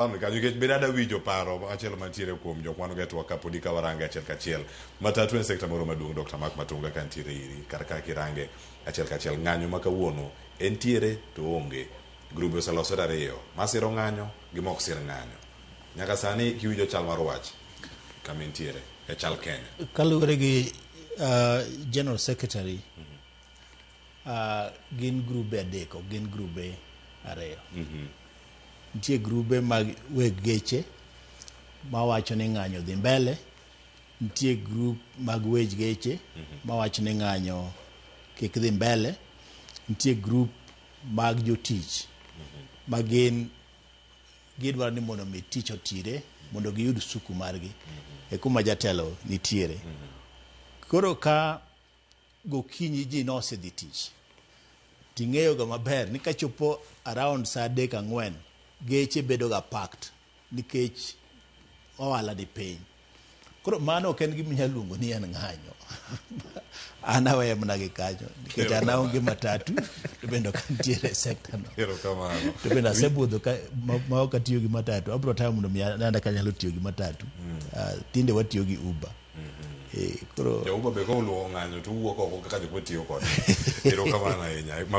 Kanyo nikech bende ada winjo paro machielo mantiere kuom jok wan go e twak kapodi ka warange achiel kachiel. Matatu en sekta moro maduong' Dr. Mark Matunga ka nitiere iri kar ka kirange achiel kachiel ng'anyo ma kawuono entiere to onge. Grube oselosore ariyo, masiro ng'anyo gi mok sir ng'anyo. Nyaka sani kiwinjo chal mar wach kama entiere e chal Kenya. Kaluwore gi General Secretary, gin grube adek, ok gin grube ariyo. Nitie grube mag weg geche mawacho ni ng'anyo dhi mbele, nitie grup mag weg geche mawacho ni ng'anyo kik dhi mbele, nitie grup mag jotich ma gin gidwaro ni mondo mi tich otire mondo giyud suku margi e kuma jatelo nitiere. Koro ka gokinyi ji nosedhi tich, ting'eyo ga maber ni kachopo around saa adek ang'wen geche bedo ga packed nikech ohala ni piny. Koro mano ok en gima inyalo luongo ni en ng'anyo. An aweye mana gi kanyo nikech an aonge matatu to bende ok antiere e sekta no. Erokamano. To bende asebudho ka ma ok atiyo gi matatu. Abiro temo mondo mi anena ka anyalo tiyo gi matatu. Tinde watiyo gi Uber. Koro Jo Uber be koluwo ng'anyo to wuok oko kaka jok matiyo kode. Erokamano ahinya.